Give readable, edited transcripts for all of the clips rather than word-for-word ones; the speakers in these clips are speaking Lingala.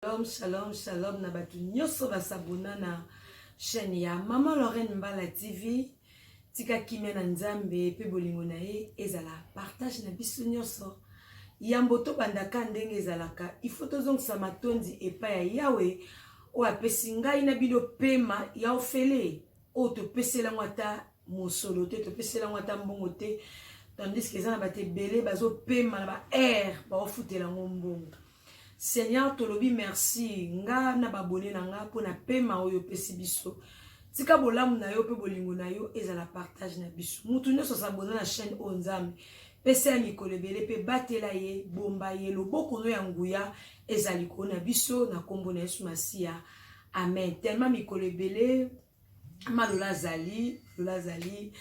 Shalom, shalom, shalom na bato nyonso basabona na chaîne ya Mama Lorraine Mbala TV. Tika kimia na Nzambe pe bolingo na ye ezala partage na biso nyonso. Yambo tobandaka ndenge ezalaka, il faut tozongisa matondi epai ya Yawe oyo apesi ngai na bino pema ya ofele oyo topesela yango ata mosolo te, topesela yango ata mbongo te, tandis que eza na bato ebele bazopema na ba air baofutela yango mbongo. Seigneur tolobi merci nga na babone na nga mpo na pema oyo opesi biso. Tika bolamu na yo mpe bolingo na yo ezala partage na biso. Mutu nyonso asabona na chaîne oyo Nzambe pesa ya mikolo ebele mpe batela ye, bomba ye, loboko no ya nguya ezala likolo na biso na kombo na Yesu Masiya. Amen. Tellement mikolo ebele malola azali, lola azali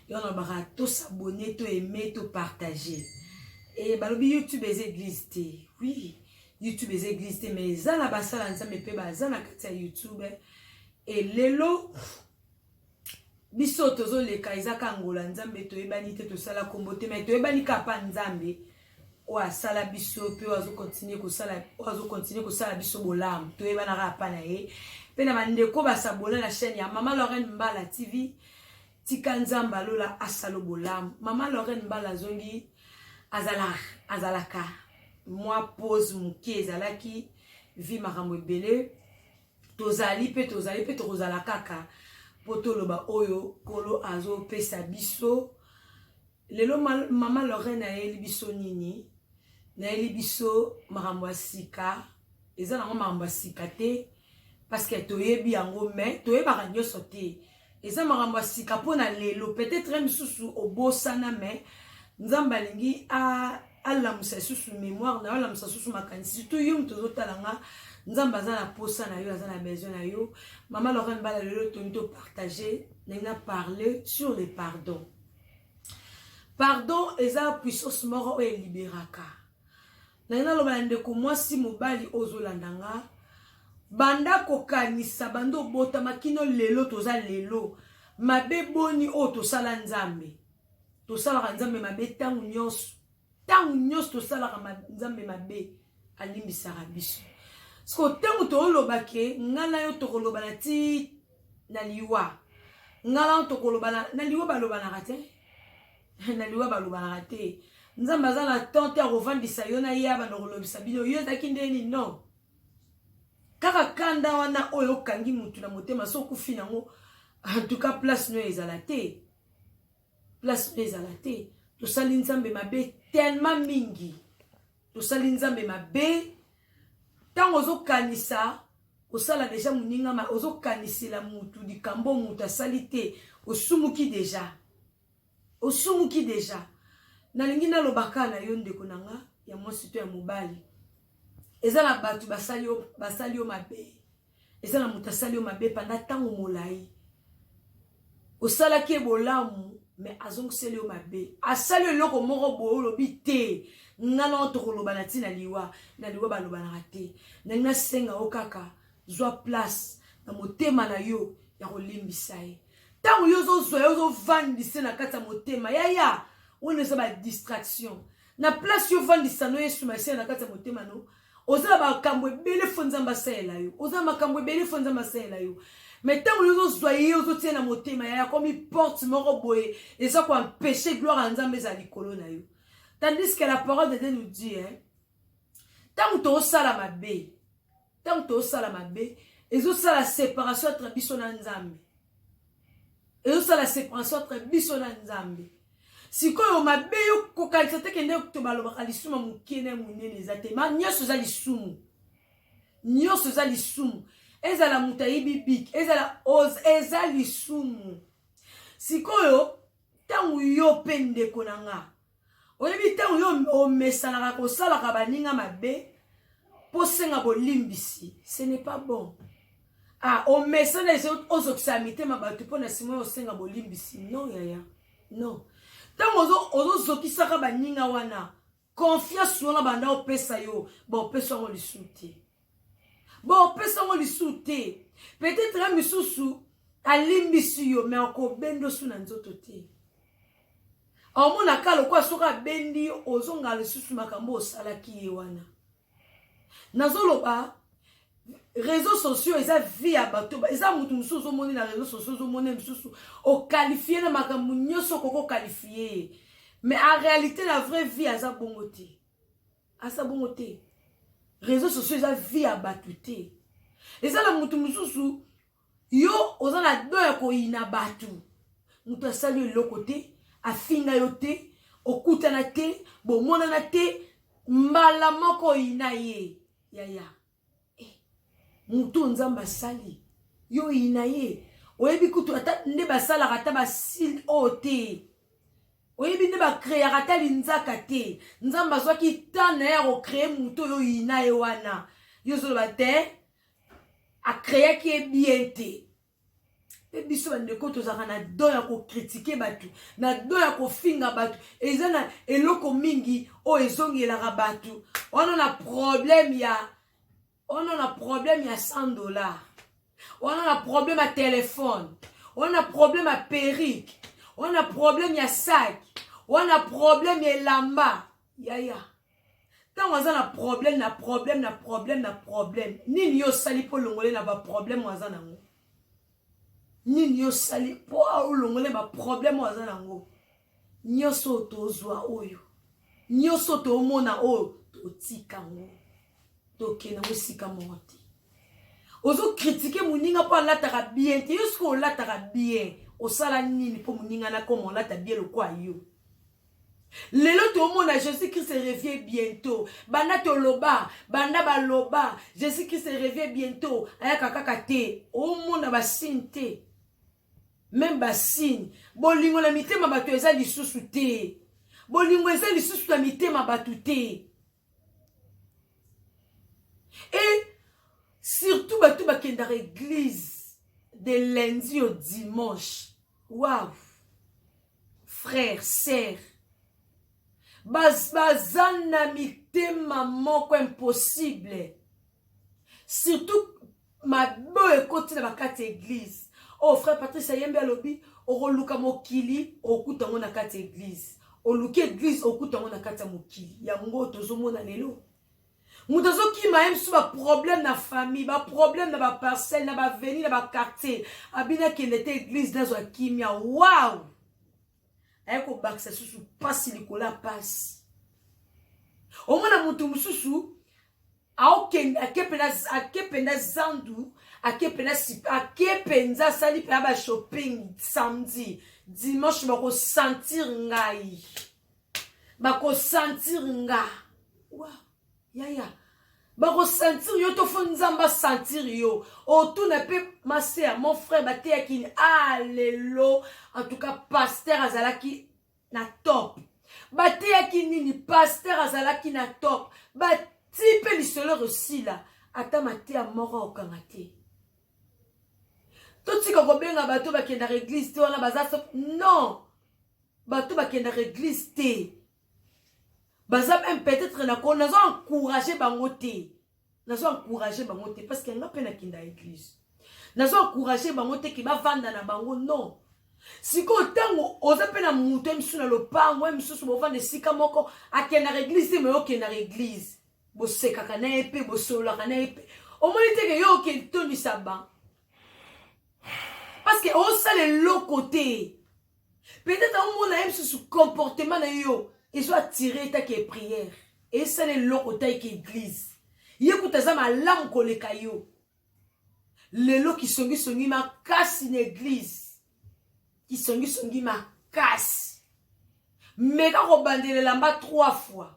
yo nalobaka to s'abonner, to aimer, to partager. E balobi YouTube eza église te. Oui, YouTube eza église te, mais eza na basala Nzambe mpe baza na kati ya YouTube. E lelo biso tozoleka eza ka ngola Nzambe, toyebani te, tosala kombo te, mais toyebani kaka pa Nzambe oyo asala biso mpe oyo azokontinue kosala, oyo azokontinue kosala biso bolamu, toyebanaka apa na ye. Mpe na bandeko basabona na chaîne ya Mama Lorraine Mbala TV, tika Nzambe alola asalo bolamu. Mama Lorraine Mbala azongi, azala azalaka mwa pause moke, ezalaki vi makambo ebele. Tozali mpe tozali mpe tokozala kaka mpo toloba oyo Nkolo azopesa biso. Lelo Mama Lorraine ayeli biso nini? Nayeli biso makambo ya sika. Eza nango makambo ya sika te parce que toyebi yango, mais toyebaka nyonso te. Eza makambo ya sika mpo na lelo. Peut-être misusu obosana, mais Nzambe alingi alamusa lisusu mémoire na yo, alamusa lisusu makanisi. Surtout yo moto ozotala nga, Nzambe aza na posa na yo, aza na besoin na yo. Mama Lorraine Mbala lelo toni to partager, nalingi na parler sur le pardon. Pardon eza puissance moko oyo eliberaka. Nalingi naloba na ndeko mwasi mobali oyo ozolanda nga, banda kokanisa, banda obotama kino lelo toza lelo, mabe boni oyo tosala Nzambe. Tosalaka Nzambe mabe ntango nyonso, ntango nyonso tosalaka Nzambe mabe, alimbisaka biso. Siko ntango toloba ke nga na yo tokoloba na ti na liwa, nga na yo tokoloba na liwa, balobanaka te na liwa, balobanaka te. Nzambe aza na temps te akovandisa yo na ye abanda kolobisa bino yo ezalaki ndeni. Non, kaka kanda wana oyo okangi mutu na motema, so okufi nango, en tout cas place no ezala te, place no ezala te. Tosali Nzambe mabe tellement mingi, tosali Nzambe mabe. Ntango ozokanisa kosala deja moninga, ozokanisela mutu likambo mutu asali te, osumuki deja, osumuki deja. Nalingi naloba kaka na yo ndeko na nga ya mwasi to ya mobali, eza na bato basali yo mabe, eza na moto asali yo mabe panda ntango molai, osalaki ye bolamu mais azongiseli yo mabe, asali eloko moko boye, olobi te nga na tokoloba na ntina liwa. Na liwa balobanaka te. Ndenge nasenga yo kaka, zwa place na motema na yo ya kolimbisa ye. Ntango yo ozozwa ye, ozovandisa na kati ya motema, yaya wana eza badistraction. Na place yo ovandisa no Yesu Masiya na kati ya motema no, oza na makambo ebele fo Nzambe asalela yo, oza na makambo ebele fo Nzambe asalela yo. Mais ntango yo ozozwa ye, ozotia na motema, yaya, komi porte moko boye eza koempêche gloire ya Nzambe ezala likolo na yo. Tandis que la parole de Dieu nous dit, hein, ntango tozosala mabe, ntango tozosala mabe, ezosala séparation entre biso na Nzambe, ezosala séparation entre biso na Nzambe. Sikoyo mabe yo kokanisa te kende to balobaka lisumu moke na monene eza te, ma nyonso eza lisumu, nyonso eza lisumu. Ezala moto ayibi bik, ezala eza lisumu. Sikoyo ntango yo mpe ndeko na nga oyebi, ntango yo omesanaka kosalaka baninga mabe mpo senga bolimbisi, ce n'est pas bon. Ah, omesana ozokisa mitema bato mpo na nsima oyo osenga bolimbisi. Non yaya, non. Ntango ozozokisaka baninga wana, confiance wana banda opesa yo, baopesa yango lisusu te, baopesa yango lisusu te. Peut-être ya misusu alimbisi yo, mais akobenda osu na nzoto te. Aomonaka lokola soki abendi yo, ozonga lisusu makambo osalaki ye wana. Nazoloba. Réseaux sociaux eza vie ya bato, eza motu mosusu ozomoni na réseaux sociaux, ozomoni mosusu oqualifier na makambo nyonso okoki oqualifier ye, mais en réalité, la vraie vie, aza bongo te, aza bongo te. Réseaux sociaux eza vie ya bato te. Eza na motu mosusu, yo oza na don ya koyina bato. Moto asali eloko te, afinga yo te, okutana te, bomonana te, mbala moko oyina ye. Yaya, eh, motu oyo Nzambe asali yo, oyina ye. Oyebi kutu ata nde basalaka ata bacils oyo te, oyebi nde bacréaka ata linzaka te. Nzambe azwaki temps na ye ya kocréer motu oyo oyina ye wana. Yo ozoloba te acréaki ye bien te. Mpe biso bandeko tozalaka na don ya kocritiquer bato, na don ya kofinga bato. Eza na eloko mingi oyo ezongelaka bato wana na problème ya wana, na problème ya 100 $, wana na problème ya téléphone, wana na problème ya perruque, wana na problème ya sac, wana na problème ya elamba. Yaya, ntango aza na problème, na problème, na problème, na problème nini, yo osali mpo olongole na baproblème oyo aza nango? Nini yo osali mpo olongole baproblème oyo aza nango? Nyonso oyo tozwa, oyo nyonso tomona, oyo totika yango, tokende yango esika moko te. Ozocritiquer moninga mpo alataka bien te. Yo soki olataka bien, osala nini mpo moninga nakoma olata bien lokwa yo? Lelo tomona Jésus Christ revient bientôt. Banda toloba, banda baloba Jésus Christ revient bientôt, ayaka kaka te. Omona basigne te, même basigne. Bolingo na mitema bato eza lisusu te, bolingo eza lisusu na mitema bato te. Et surtout bato bakendaka église de lundi au dimanche, wow, frère, sœur, baza na mitema moko impossible. Surtout mabe oyo ekoti na bakati ya église. Oyo frère Patrice ayembi, alobi: okoluka mokili, okuta yango na kati ya église; oluki église, okuta yango na kati ya mokili. Yango tozomona lelo, moto azokima ye mosusu, baproblème na famille, baproblème na baparcelle, na baavenue, na baquartier. Abini akende te église, nazwa kimia. Wow, aye kobakisa susu mpasi likolo ya mpasi. Omona moto mosusu aokende, ake mpenza zandu, ake mpenza, ake mpenza, asali mpenza bashopping samedi, dimanche. Bakosentir ngai, bakosentir nga. Wow, yaya, bakosentir yo to fo Nzambe asentir yo. Otuna mpe ma sœur, mon frère, bateyaki nini? Ah, lelo en tout cas pasteur azalaki na top. Bateyaki nini? Pasteur azalaki na top. Bati mpe lisolo esila, ata mateya moko akokanga te. Totika kobenga bato bakendaka église te wana baza. Non, bato bakendaka église te baza même peut-être na ko nazo encourager bango te, nazo encourager bango te, parce que nga mpe nakenda église. Nazo encourager bango te ke bavanda na bango, non. Sikoyo ntango oza mpe na moto ye mosusu na lopango, ye mosusu bovanda esika moko, akendaka église te, mais okendaka église, bosekaka na ye mpe bosololaka na ye mpe, omoni teke yo okende tondisa ban, parce que osala eloko te. Peut-être omona ye mosusu, comportement na yo ezo attirer etake prière, esala eloko te eke église. Ye kuta aza malamu koleka yo. Lelo kisongisongi makasi na église, kisongisongi makasi. Meka kobandela elamba trois fois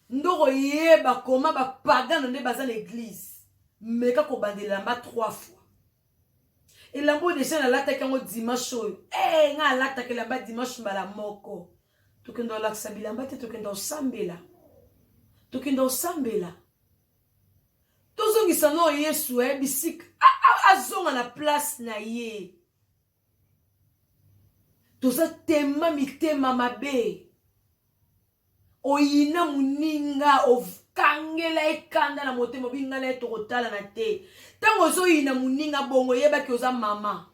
ndoko yeba koma bapagano nde baza na église. Meka kobandela elamba trois fois. Elamba oyo déjà nalataki yango dimanche oyo. E nga alataka elamba dimanche mbala moko. Tokende olakisa bilamba te, tokende osambela, tokende osambela. Tozongisa no Yesu bisika azonga na place na ye. Toza tema mitema mabe. Oyina moninga, okangela ekanda na motema, obinga na ye, tokotalana te. Ntango ozoyina moninga bongo, oyebaki oza mama,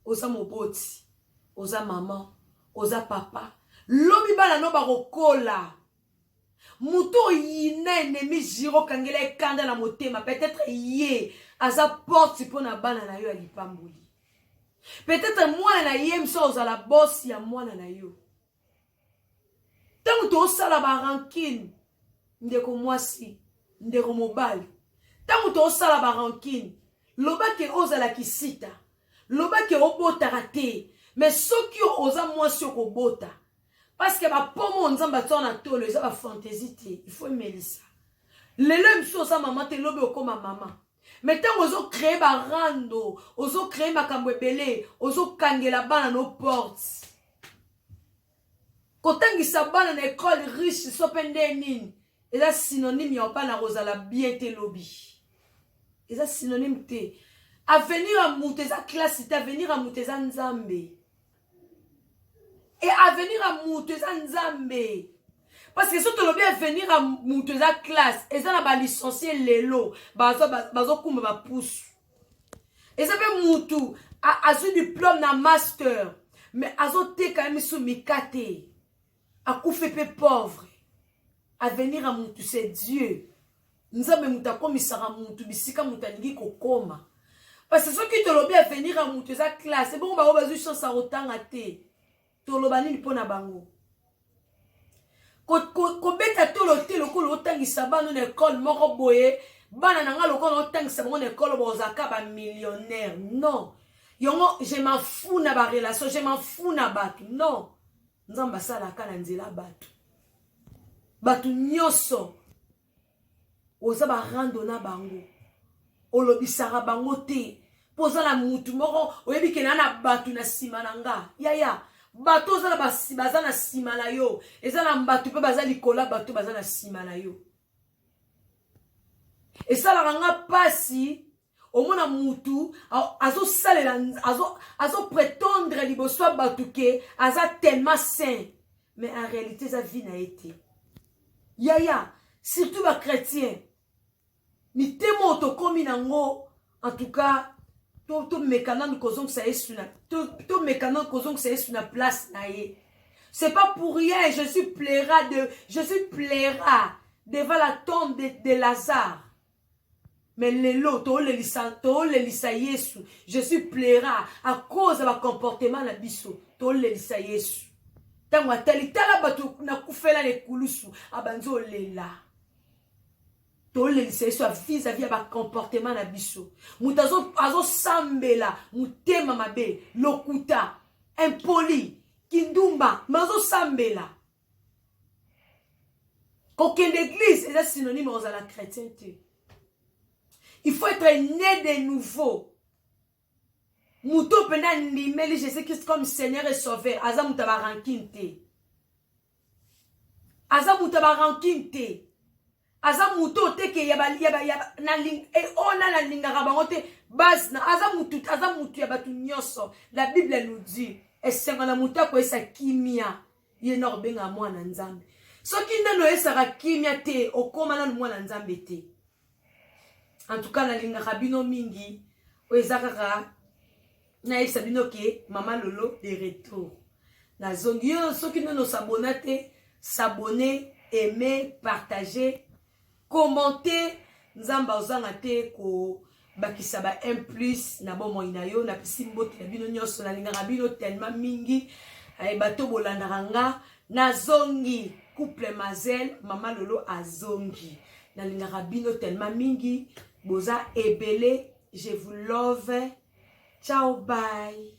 oza moboti, oza mama, oza papa, lobi bana no bakokola. Moto oyina ennemi jiro okangela ye kanda na motema, peut-être ye aza porte mpo na bana na yo ya lipamboli. Peut-être mwana na ye mosu ozala boss ya mwana na yo. Ntango tosala ba rancune, ndeko mwasi, ndeko mobali, ntango tosala ba rancune, loba ke ozala kisita, loba ke obotaka te, mais soki oza mwasi okobota. Parce que ba pomo Nzambe atia na tolo eza ba fantaisie te, il faut emelisa. Lelo mosusu oza mama te, lobi okoma mama. Mais ntango ozo créer ba rando, ozo créer makambo ebele, ozokangela bana no porte. Kotangisa bana na école riche so mpe nde nini, eza synonyme ya bana kozala bien te lobi. Eza synonyme te. Avenir ya moto eza classe te, avenir ya moto eza Nzambe. E avenir ya moto eza Nzambe. Parce que soki tolobi avenir ya moto eza classe, eza na balicencie lelo bazokumba bapusu. Eza mpe mutu azwi diplôme na master, mais azoteka ye misu mikate, akufi mpe pauvre. Avenir ya mutu c'est Dieu. Nzambe mutu akomisaka mutu bisika mutu alingi kokoma. Parce que soki tolobi avenir ya mutu eza classe, ebongo bango bazwi chance ya kotanga te, toloba nini mpo na bango? Kobeta tolo te lokola otangisa bana na école moko boye, bana na nga lokola otangisa bango na école bozalaka ba millionnaire. Non, yango je m'en fous na ba relation, je m'en fous na bato. Non, Nzambe asalaka na nzela bato. Bato nyonso oza barando na bango, olobisaka bango te mpo oza na mutu moko oyebi ke na na bato na nsima na nga. Yaya, bato oza na baza na nsima na yo, eza na bato mpe baza likolo ya bato baza na nsima na yo. Esalaka nga mpasi omona mutu azosalela, azoprétendre liboso ya bato ke aza tellement saint, mais en réalité eza vie na ye te. Yaya, surtout bachrétien, mitema oyo tokómi nango, en tout cas tomeka nanu kozongisa Yesu na, tomeka nanu kozongisa Yesu na place na ye. C'est pas pour rien Jésus pleura devant la tombe de Lazare. Mais lelo tolelisa Yesu. Jésus pleura à cause ya bacomportement na biso. Tolelisa Yesu ntango atali, tala bato nakufela na ekulusu, abanzi olela. Tolelisa Yesu vis-à-vis ya bacomportement na biso. Moto azosambela motema mabe, lokuta, impoli, kindumba, me azosambela. Kokende église eza synonyme ozala chrétien te. Il faut être né de nouveau. Moto mpenza andimeli Jésus Christ comme Seigneur et Sauveur aza moto ya barancune te, aza moto ya barancune te, aza moto oyo te ke oyo na nalingaka bango te base na aza mutu, aza mutu ya bato nyonso. La Bible nous dit: esengo na moto akoyesa kimia, ye na kobengaka mwana Nzambe. Soki nano oyesaka kimia te, okóma nanu mwana Nzambe te. En tout cas, nalingaka bino mingi. Oyo eza kaka nayebisa bino ke Mama Lolo de retour, nazongi. Yo soki nano os'abonner te, s'abonner, aimer, partager, commenter. Nzambe ozanga te kobakisa ba 1 plus na bomoi na yo. Napesi mbote na bino nyonso, nalingaka bino tellement mingi. Bato bolandaka nga, nazongi. Couple Mazel, Mama Lolo azongi. Nalingaka bino tellement mingi, boza ebele. Je vous love. Ciao, bye.